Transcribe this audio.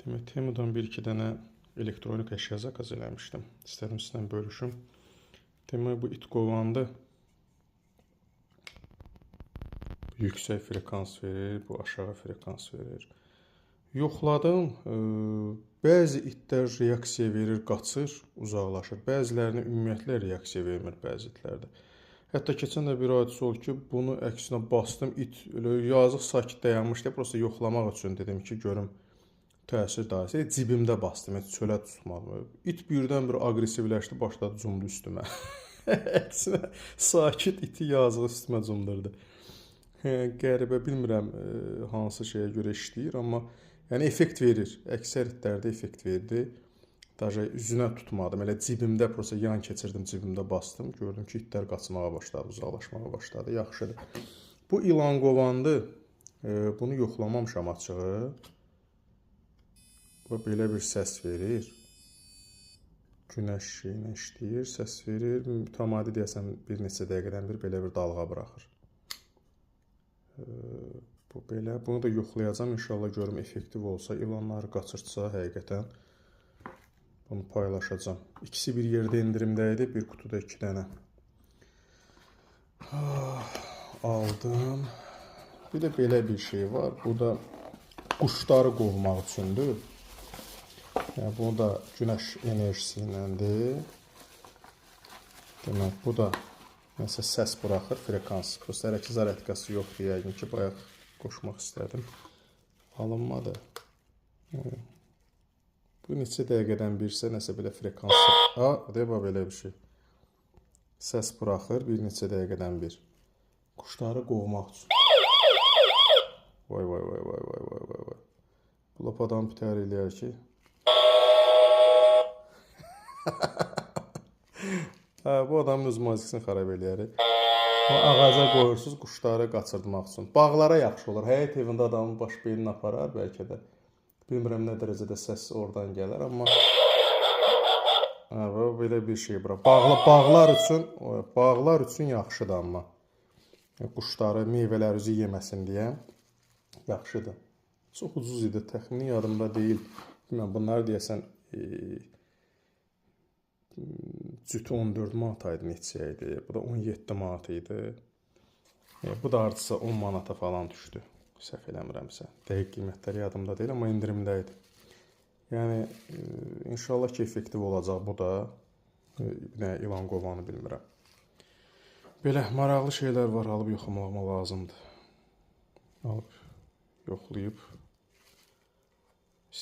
Demək, Temudan bir-iki dənə elektronik əşya zakaz eləmişdim. İstədim sizlə bölüşüm. Demək, bu it qovandı. Yüksək frekans verir, bu aşağı frekans verir. Yoxladım, bəzi itlər reaksiya verir, qaçır, uzaqlaşır. Bəzilərinə ümumiyyətlə reaksiya vermir bəzi itlərdə. Hətta keçən də bir hadisə oldu ki, bunu əksinə bastım, it elə yazıq sakit dayanmışdı. Prosta yoxlamaq üçün dedim ki, görüm təsir dairəsi. Cibimdə bastım, heç çölə tutmadım. İt birdən-birə aqressivləşdi, başladı cumdu üstümə. Əksinə sakit iti yazıq üstümə cumdurdu. Qəribə, bilmirəm hansı şeyə görə işləyir, amma yəni effekt verir. Əksər itlərdə effekt verdi. Daje üzünə tutmadım. Elə cibimdə prosta yan keçirdim, cibimdə bastım. Gördüm ki, itlər qaçmağa başladı, uzaqlaşmağa başladı. Yaxşıdır. Bu ilan qovandı. Bunu yoxlamamışam açığı. Bu belə bir səs verir. Günəş şeylə işləyir, səs verir. Mütəmadi deyəsən bir neçə dəqiqədən bir belə bir dalğa buraxır. Bu belə. Bunu da yoxlayacağam. İnşallah görüm effektiv olsa, ilanları qaçırtsa həqiqətən bunu paylaşacağam. İkisi bir yerdə endirimdə idi. Bir qutuda 2 dənə. Aldım. Bir də belə bir şey var. Bu da quşları qovmaq üçündür. Yəni bunu da günəş enerjisi iləndir. Demək, bu da nəsə səs buraxır, frekans. Prosta hələ ki zaryadkası yoxdur yəqin ki, bayaq qoşmaq istədim. Alınmadı. Bu neçə dəqiqədən birsə nəsə belə frekans. Ha, deyə bax belə bir şey. Səs buraxır bir neçə dəqiqədən bir. Quşları qovmaq üçün. Vay vay vay vay vay vay vay vay. Bu lap adam pitər eləyər ki. Hə, bu adamın öz mazisini xarab eləyər. Bu ağaca qoyursunuz quşları qaçırtmaq üçün. Bağlara yaxşı olar. Həyət evində adamın baş beynini aparar bəlkə də. Bilmirəm nə dərəcədə səs oradan gələr, amma hə, bu belə bir şey bura. Bağlar üçün yaxşıdır amma. Quşları, meyvələri özü yeməsin deyə yaxşıdır. Çox ucuz idi, təxmini yadımda deyil. Bilmirəm, bunları deyəsən cütü 14 manat idi, neçə idi. Bu da 17 manat idi. Bu da hardasa 10 manata falan düşdü. Səhv eləmirəmsə. Dəqiq qiymətləri yadımda deyil, amma endirimdə idi. Yəni, inşallah ki, effektiv olacaq bu da. Bir dənə ilan qovanı bilmirəm. Belə maraqlı şeylər var, alıb yoxlamağa lazımdır. Alıb yoxlayıb